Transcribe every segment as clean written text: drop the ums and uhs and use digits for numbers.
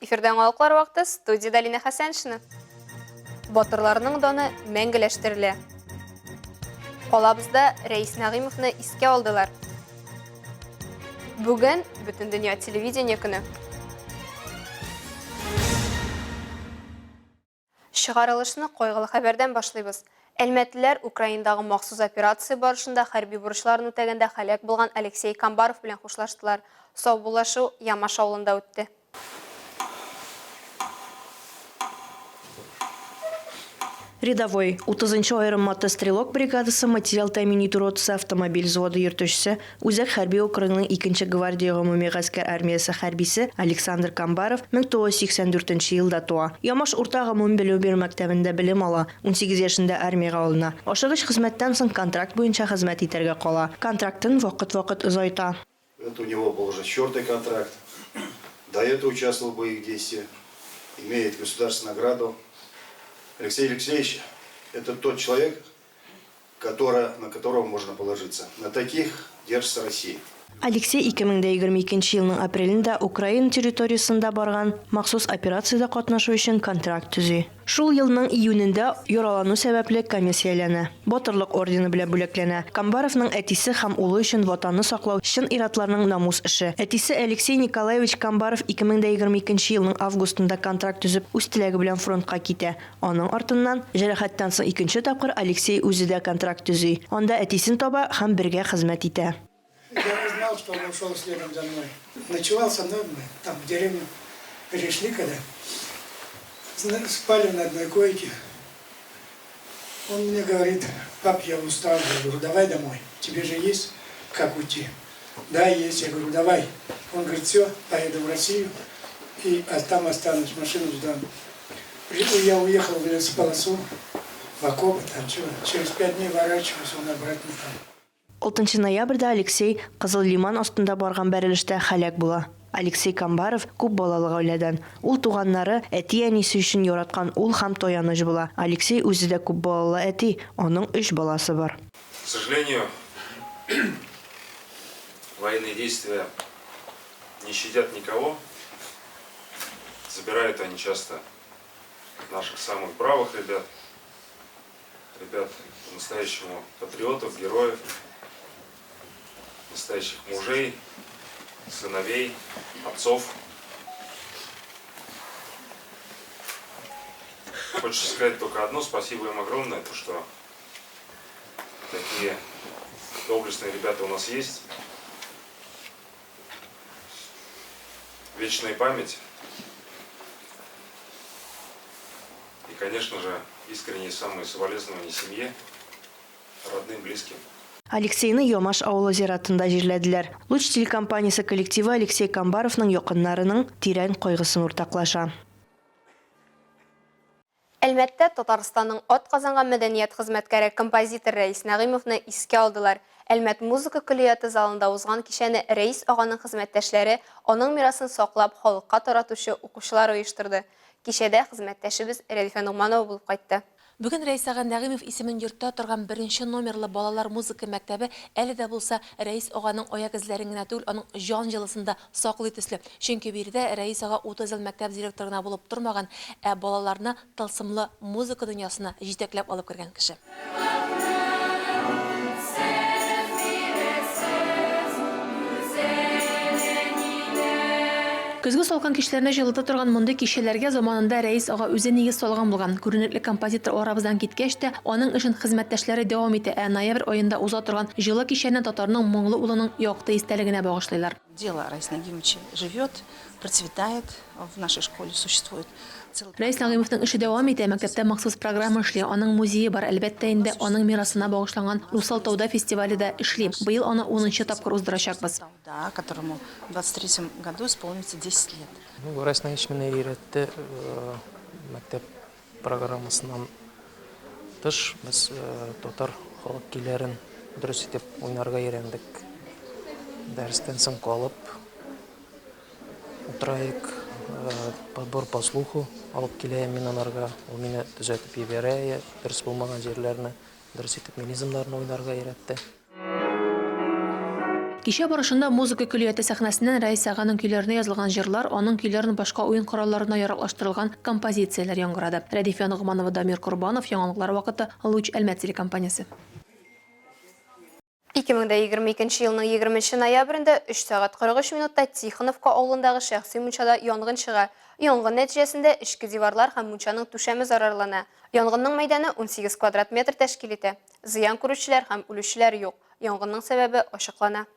Эфирда яңалыклар вакыты, студиядә Лина Хәсәншина. Батырларның даны мәңгеләштерелә. Калабызда Рәис Нәгыймовны искә алдылар. Бүген Бөтендөнья телевидение көне. Чыгарылышны кайгылы хәбәрдән башлыйбыз. Әлмәтлеләр Украинадагы махсус операция барышында хәрби бурычларын үтәгәндә һәлак булган Алексей Камбаров белән хушлаштылар. Саубуллашу Ямаш авылында үтте. Рядовой, утызынчы аерым мотострелок бригадасы материал тәэмин итү ротасы автомобиль взводы йөртүчесе, Үзәк хәрби округның икенче гвардия гомуми гаскәр армиясе хәрбисе Александр Камбаров 1984 нче елда туа. Ямаш урта гомуми белем бирү мәктәбендә белем ала, 18 яшендә армиягә алына. Ашыгыч хезмәттән соң контракт буенча хезмәт итәргә кала. Контрактын вакыт-вакыт озайта. Это у него был уже четвертый контракт. До этого участвовал в боевых действиях, имеет государственную награду. Алексей Алексеевич, это тот человек, Которая, на которого можно положиться. На таких держится Россия. Алексей 2022 елның апрелендә Украина территориясендә барган махсус операциядә катнашу өчен контракт төзи. Шул елның июнендә яралану сәбәпле комиссияләнә. Батырлык ордены белән бүләкләнә. Камбаровның әтисе һәм улы өчен Ватанны саклау чын ир-атларның намус эше. Әтисе Алексей Николаевич Камбаров 2022 елның августында контракт төзеп, үз теләге белән фронтка китә. Аның артыннан, җәрәхәттән соң икенче тапкыр Алексей үзе дә контракт төзи. Анда әтисен таба һәм бергә хезмәт итә. Я не знал, что он ушел следом за мной. Ночевал со мной, мы там в деревню перешли, когда спали на одной койке. Он мне говорит, пап, я устал. Я говорю, давай домой, тебе же есть как уйти. Да, есть. Я говорю, давай. Он говорит, все, поеду в Россию, и там останусь, машину сдам. Я уехал в лесополосу, в окопы, там чего. Через пять дней ворачиваюсь, он обратно там. Алтынчы ноябрьдә Алексей Кызыл Лиман астында барган бәрелештә һәлак була. Алексей Камбаров күп балалы гаиләдән. Ул туганнары, әти-әнисе өчен яраткан ул һәм таяныч була. Алексей үзе дә күп балалы әти, аның өч баласы бар. К сожалению, военные действия не щадят никого. Забирают они часто наших самых бравых ребят, ребят по-настоящему патриотов, героев, настоящих мужей, сыновей, отцов. Хочется сказать только одно, спасибо им огромное, то что такие доблестные ребята у нас есть. Вечная память и, конечно же, искренние самые соболезнования семье, родным, близким. Алексейны Ямаш авылы зиратында җирләделәр. Луч телекомпаниясе коллективы Алексей Камбаровның якыннарының тирән кайгысын уртаклаша. Әлмәттә Татарстанның атказанган мәдәният хезмәткәре, композитор Рәис Нәгыймовны искә алдылар. Әлмәт музыка көллияте залында узган кичәне Рәис аганың хезмәттәшләре, аның мирасын саклап, халыкка таратучы укучылар оештырды. Кичәдә хезмәттәшебез Рәдифә Ногманова булып кайтты. Бүген Рәис ага Нәгыймов исемен йөртә торган беренче номерлы балалар музыка мәктәбе әле дә булса Рәис аганың аяк эзләрен генә түгел, аның җан җылысын да саклый төсле. Чөнки биредә Рәис ага 30 ел мәктәп директоры гына булып тормаган, ә балаларны тылсымлы музыка дөньясына җитәкләп алып кергән кеше. Көзге салкын кичләрне җылыта торган мондый кичәләргә заманында Рәис ага үзе нигез салган булган. Күренекле композитор арабыздан киткәч тә, аның эшен хезмәттәшләре дәвам итә, ә ноябрь аенда уза торган җылы кичәне татарның моңлы улының якты истәлегенә багышлыйлар. Дело Раиса Нагимовича живет, процветает, в нашей школе существует целый. Рәис Нәгыймовның эше дәвам итә, мәктәптә махсус программа эшли, аның музее бар, әлбәттә инде, аның мирасына багышланган Русал тауда фестивале дә эшли. Быел аны унынчы тапкыр уздырачакбыз. Да, которому в 23 году исполнится 10 лет. Ну, Рәис Нәгыймович мине өйрәтте, мәктәп программасыннан тыш без татар халык көйләрен дөрес итеп уйнарга өйрәндек. Дәрестән соң калып утыраек, подбор по слуху алып килә мин анарга, ул мине төзәтеп җибәрә, дөрес булмаган җирләрне, дөрес итеп мелизмнарны уйнарга өйрәтте. Кичә барышында музыка көллияте сәхнәсеннән Рәис аганың көйләренә язылган җырлар, аның көйләрен башка уен коралларына яраклаштырылган композицияләр яңгырады. Рәдифә Ногманова, Дамир Корбанов, Яңалыклар вакыты, Луч Әлмәт телекомпаниясе. 2022 елның 20 ноябрендә 3 сәгать 43 минутта Тихоновка авылындагы шәхси мунчада янгын чыга. Янгын нәтиҗәсендә эчке диварлар һәм мунчаның түшәме зарарлана. Янгынның мәйданы 18 квадрат метр тәшкил итә. Зыян күрүчеләр һәм үлүчеләр юк. Янгынның сәбәбе ачыклана.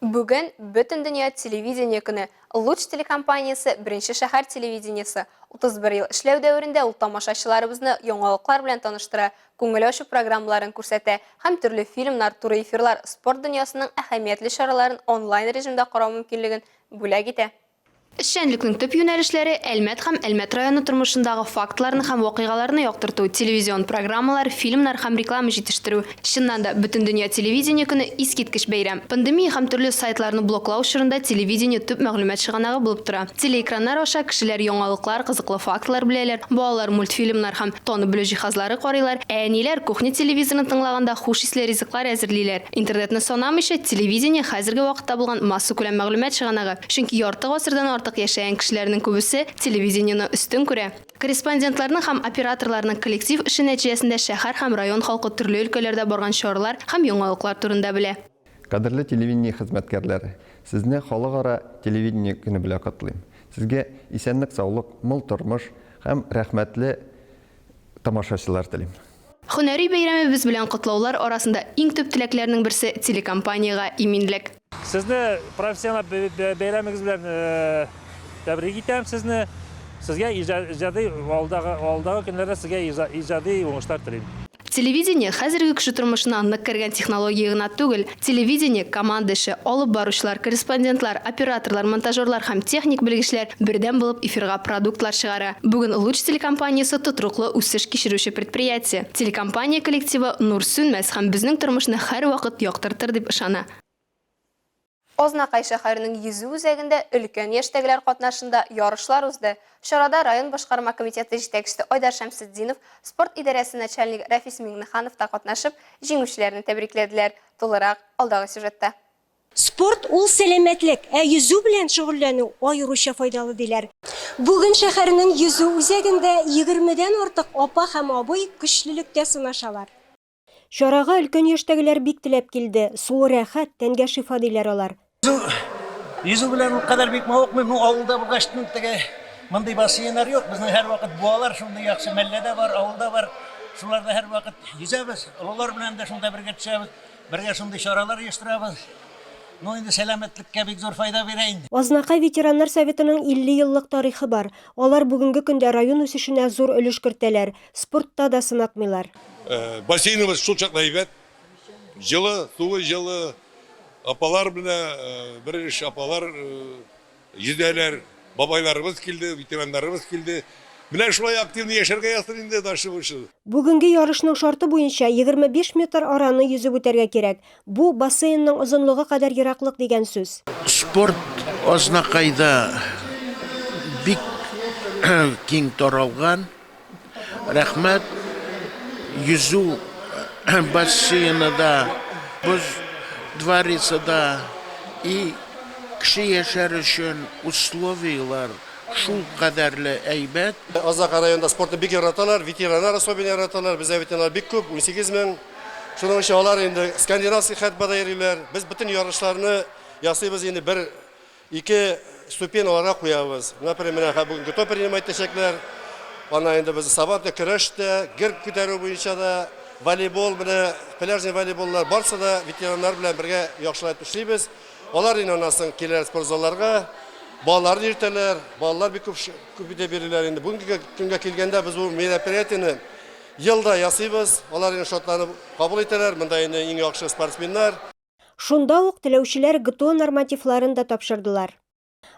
Бүген Бөтендөнья телевидение көне. Луч телекомпаниясе, беренче шәһәр телевидениесе. 31 ел эшләү дәверендә ул тамашачыларыбызны яңалыклар белән таныштыра, күңел ачу программаларын күрсәтә һәм төрле фильмнар, туры эфирлар, спорт дөньясының әһәмиятле чараларын онлайн режимда карау мөмкинлеген бүләк итә. Эшчәнлекнең төп юнәлешләре, Әлмәт һәм Әлмәт районы тормышындагы фактларны һәм вакыйгаларны яктырту, телевизион программалар, фильмнар һәм реклама җитештерү. Чыннан да, Бөтендөнья телевидение көне, искиткеч бәйрәм. Пандемия һәм төрле сайтларны блоклау чорында телевидение төп мәгълүмат чыганагы булып тора. Телеэкраннар аша кешеләр яңалыклар, кызыклы фактлар беләләр, балалар мультфильмнар һәм танып белү җиһазлары карыйлар, ә әниләр кухня телевизорын тыңлаганда хуш исле ризыклар әзерлиләр. Интернетны санамыйча, телевидение хәзерге вакытта булган массакүләм мәгълүмат чыганагы. Чөнки ярты гасырдан артык яшәгән кешеләрнең күбесе телевидениене өстен күрә. Корреспондентларның һәм операторларның коллектив эше нәтиҗәсендә шәһәр һәм район халкы төрле өлкәләрдә барган чаралар һәм яңалыклар турында белә. Кадерле телевидение хезмәткәрләре! Сезне Халыкара телевидение көне белән котлыйм. Сезгә исәнлек-саулык, мул тормыш һәм рәхмәтле тамашачылар телим. Һөнәри бәйрәмебез белән котлаулар арасында иң төп теләкләрнең берсе, телекомпаниягә иминлек. Сезне профессиональ бәйрәмегез белән тәбрик итәм сезне. Сезгә иҗади алдагы алдагы көннәрдә сезгә иҗади уңышлар телим. Телевидение, хәзерге кеше тормышына нык кергән технология гына түгел. Телевидение, команда эше, алып баручылар, корреспондентлар, операторлар, монтажерлар һәм техник белгечләр бердәм булып эфирга продуктлар чыгара. Бүген Луч телекомпаниясе тотрыклы үсеш кичерүче предприятие. Телекомпания коллективы нур сүнмәс һәм безнең тормышны һәрвакыт яктыртыр дип ышана. Азнакай шәһәренең йөзү үзәгендә өлкән яшьтәгеләр катнашында ярышлар узды. Чарада район башкарма комитеты җитәкчесе Айдар Шәмсетдинов, спорт идарәсе начальнигы Рәфис Миңнеханов та катнашып, җиңүчеләрне тәбрикләделәр. Тулырак, алдагы сюжетта. Спорт ул сәламәтлек, ә йөзү белән шөгыльләнү аеруча файдалы, диләр. Бүген шәһәрнең йөзү үзәгендә егермедән артык апа һәм абый көчлелектә сынашалар. Чарага өлкән яшьтәгеләр бик теләп килде. Суы рәхәт, тәнгә шифа, диләр алар. Йөзү белән ул кадәр бик мавыкмыйм. Ну, авылда булгач, теге мондый бассейннар юк. Безнең һәрвакыт буалар шундый яхшы. Мәлләдә бар, авылда бар. Шуларда һәрвакыт йөзәбез. Олылар белән дә шунда бергә төшәбез. Бергә шундый чаралар оештырабыз. Ну, инде сәламәтлеккә бик зур файда бирә инде. Азнакай ветераннар советының 50 еллык тарихы бар. Алар бүгенге көндә район үсешенә зур өлеш кертәләр. Спортта да сынатмыйлар. Бассейныбыз шул чаклы әйбәт. Җылы, суы җылы. Апалар менә бер эш апалар йөзәләр. Бабайларыбыз килде, ветераннарыбыз килде. Менә шулай активно яшәргә язсын инде дальше больше. Бүгенге ярышның шарты буенча 25 метр араны йөзеп үтәргә кирәк. Бу, бассейнның озынлыгы кадәр ераклык дигән сүз. Спорт Азнакайда бик киң таралган. Рәхмәт, йөзү бассейны да, боз дворецы да и кеше яшәр өчен условияләр шул кадәрле әйбәт. Азнакай районында спортны бик яраталар, ветераннар особенно яраталар. Бездә ветераннар бик күп, 18 мең. Шуның өчен алар инде скандинавский ходьбада йөриләр. Без бөтен ярышларны ясыйбыз инде бер Ике ступень аларга куябыз. Например, менә хәзер бүген ГТО принимать итәчәкләр. Ана инде без сабантуй, көрәш тә, гер күтәрү буенча да, волейбол, менә пляжный волейболлар, барсы да ветераннар белән бергә яхшылап эшлибез. Алар инде аннан соң киләләр спортзалларга, балаларын йөртәләр, балалар бик күп күп итеп йөриләр инде. Бүгенге көнгә килгәндә без бу мероприятиене ел да ясыйбыз. Алар инде шатланып кабул итәләр. Монда инде иң яхшы спортсменнар. Шунда ук теләүчеләр ГТО нормативларын да тапшырдылар.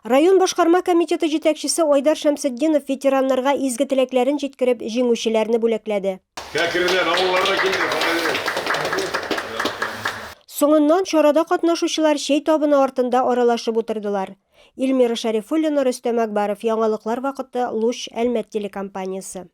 Район башкарма комитеты җитәкчесе Айдар Шәмсетдинов ветераннарга изге теләкләрен җиткереп, җиңүчеләрне бүләкләде. Кәкреләр авылларда килде, молодец. Соңыннан чарада катнашучылар чәй табыны артында аралашып утырдылар. Эльмира Шәрифуллина, Рөстәм Әкбаров, Яңалыклар вакыты, Луч, Әлмәт телекомпаниясе.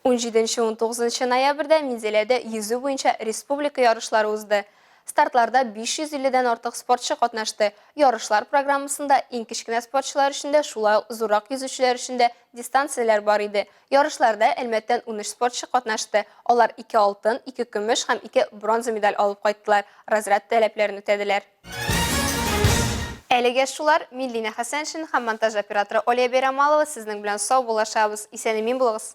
Унҗиденче-унтугызынчы ноябрьдә Минзәләдә йөзү буенча республика ярышлары узды. Стартларда 550 дән артык спортчы катнашты. Ярышлар программасында иң кечкенә спортчылар өчен дә, шулай ук зуррак йөзүчеләр өчен дә дистанцияләр бар иде. Ярышларда Әлмәттән 13 спортчы катнашты. Алар ике алтын, ике көмеш һәм ике бронза медаль алып кайттылар, разряд таләпләрен үтәделәр. Әлегә шулар, мин Линә Хәсәншин һәм монтаж операторы Олия Бәйрамалова сезнең белән саубуллашабыз. Исән-имин булыгыз!